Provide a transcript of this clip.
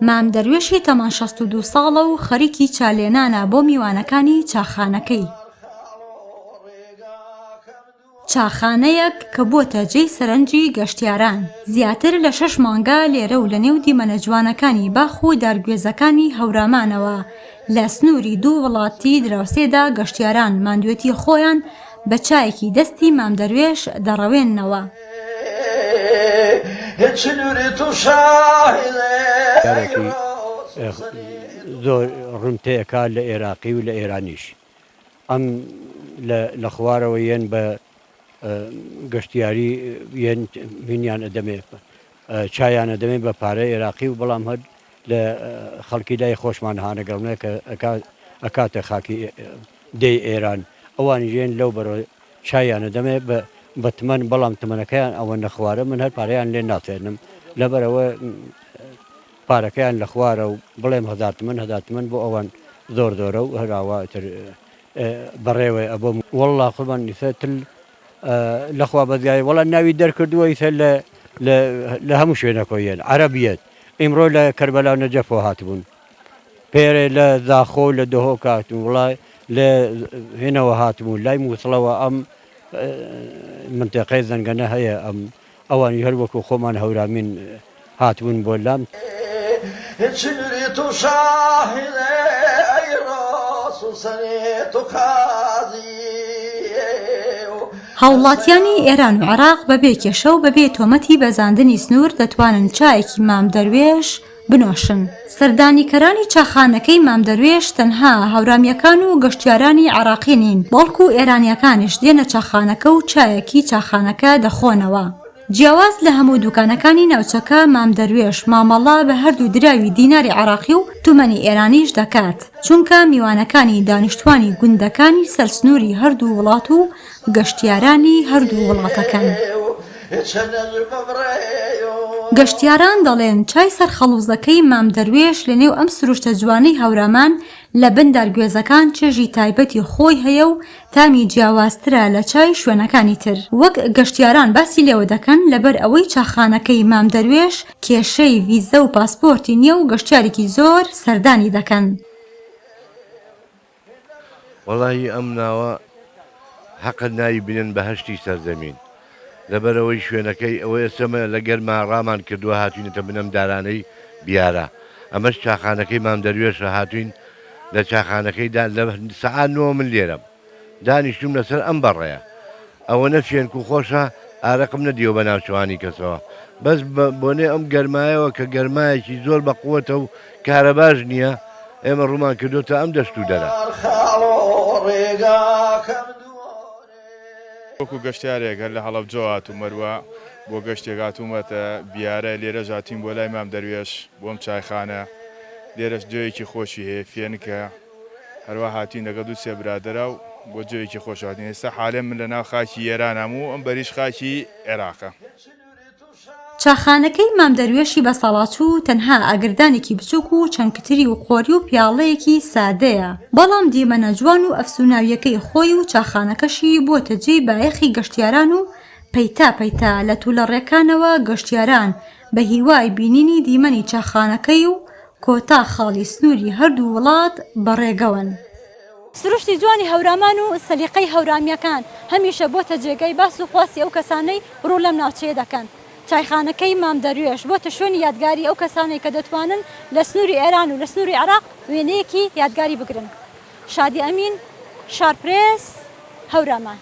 مام دەروێشی تەمەن 62 ساڵە و خەریکی چا لێنانە بۆ میوانەکانی چاخانەکەی. چاخانەیەک کە بووەتە جێی سەرنجی گەشتیاران. زیاتر لە شەش مانگە لێرە و لەنێو دیمەنە جوانەکانی باخ و دارگوێزەکانی هەورامانەوە لە سنووری دوو وڵاتی دراوسێدا گەشتیاران ماندوێتی خۆیان بە چایەکی دەستی مام دەروێش دەڕەوێننەوە. کارێکی زۆر ڕوون تێکا لە ئێراقی و لە ئێرانیش ئەم لە خوارەوە یەن بە گەشتیاری یەن هینیان ئەدەمێ چایان ئەدەمێ بە پارە ئێراقی و بەڵام هەر لە خەڵکی لای خۆشمان هانەگەڵنێ کە ئەکاتە خاکی دێی ئێران ئەوانیش یەن لەو بەرە چایان ئەدەمێ بە بە تمەن بەڵام تمەنەکەیان ئەوە نەخوارە من هەر پارەیان لێ ناتێنم لەبەرەوە پارەکەیان لە خوارە و بڵێم هەزار تمەن هەزار تمەن بۆ ئەوان زۆر زۆرە و هەر ئاوا ئیتر بەڕێوەی ئەبم. وەڵڵا قوربان ئیسە تل لە خوا بەزیایە وەڵا ناوی دەرکردووە ئیسە لە لە لە هەموو شوێنەکۆ یەن عەرەب یەت ئیمڕۆ لە کەربەلا و نەجەفەوە هاتبوون پێرێ لە زاخۆ و لە دهۆک هاتبوون وەڵا لە هێنەوە هاتبوون لای مووسڵەوە ئەم منتیقەی زەنگەنە هەیە ئەم ئەوانیش هەر وەکو خۆمان هەورامین هاتبوون بۆ لام. هاوڵاتیانی ئێران و عێراق بەبێ کێشە و بەبێ تۆمەتی بەزاندنی سنوور دەتوانن چایەکی مام دەروێش بنۆشن. سەردانیکەرانی چاخانەکەی مام دەروێش تەنها هەورامییەکان و گەشتیارانی عێراقی نین، بەڵکو ئێرانییەکانیش دێنە چاخانەکە و چایەکی چاخانەکە دەخۆنەوە. جیاواز لە هەموو دوکانەکانی ناوچەکە مام دەروێش مامەڵە بە هەردوو دراوی دیناری عێراقی و تومەنی ئێرانیش دەکات، چونکە میوانەکانی دانیشتوانی گوندەکانی سەر سنووری هەردوو وڵات و گەشتیارانی هەردوو وڵاتەکەن. گەشتیاران دەڵێن چای سەر خەڵوزەکەی مام دەروێش لەنێو ئەم سروشتە جوانەی هەورامان لە بن دارگوێزەکان چێژی تایبەتی خۆی هەیە و تامی جیاوازترە لە چای شوێنەکانی تر وەک گەشتیاران باسی لێوە دەکەن لەبەر ئەوەی چاخانەکەی مام دەروێش کێشەی ڤیزە و پاسپۆرتی نییە و گەشتیارێکی زۆر سەردانی دەکەن. وەڵاهی ئەم ناوە هەقە ناوی بنێن بەهەشتی سەرزەمین لەبەرئەوەی شوێنەکەی ئەوەیە سەمە لە گەرما ڕامان کردووە هاتوینەتە بن ئەم دارانەی بیارە ئەمەش چاخانەکەی مام دەروێشە هاتوین لە چاخانەکەی دا لە سەعات نۆوە من لێرەم دانیشتوم لەسەر ئەم بەڕەیە ئەوەنە فێنک و خۆشە ئارەقم نەدیوە بە ناوچەوانی کەسەوە بەس بە بۆنەی ئەم گەرمایەوە کە گەرمایەکی زۆر بە قوەتە و کارەباش نییە ئێمە ڕوومان کردۆتە ئەم دەشت و دەرە. وەکو گەشتیارێک هەر لە هەڵەبجەوە هاتوومەروە بۆ گەشتێک هاتوومەتە بیارە لێرەش هاتووین بۆ لای مام دەروێش بۆ ئەم چایخانە لێرەش جۆیەکی خۆشی هەیە فێنکە هەروا هاتووین لەگەڵ دوو سێ برادەرا و بۆ جۆیەکی خۆش هاتووین ئێستا حالێن من لەناو خاکی ئێرانام و ئەم بەریش خاکی عێراقە. چاخانەکەی مام دەروێشی بەساڵاچوو تەنها ئاگردانێکی بچووک و چەند کتری و قۆری و پیاڵەیەکی سادەیە، بەڵام دیمەنە جوان و ئەفسوناوییەکەی خۆی و چاخانەکەشی بووەتە جێی بایەخی گەشتیاران و پەیتا پەیتا لە تولەڕێکانەوە گەشتیاران بە هیوای بینینی دیمەنی چاخانەکەی و کۆتا خاڵی سنووری هەردوو وڵات بەڕێگەوەن. سروشتی جوانی هەورامان و سەلیقەی هەورامییەکان هەمیشە بۆتە جێگای باس و خواسی ئەو کەسانەی ڕوو لەم ناوچەیە دەکەن. چایخانەکەی مام دەروێش بۆتە شوێنی یادگاری ئەو کەسانەی کە دەتوانن لە سنووری ئێران و لە سنووری عێراق وێنەیەکی یادگاری بگرن. شادی ئەمین، شارپرێس، هەورامان.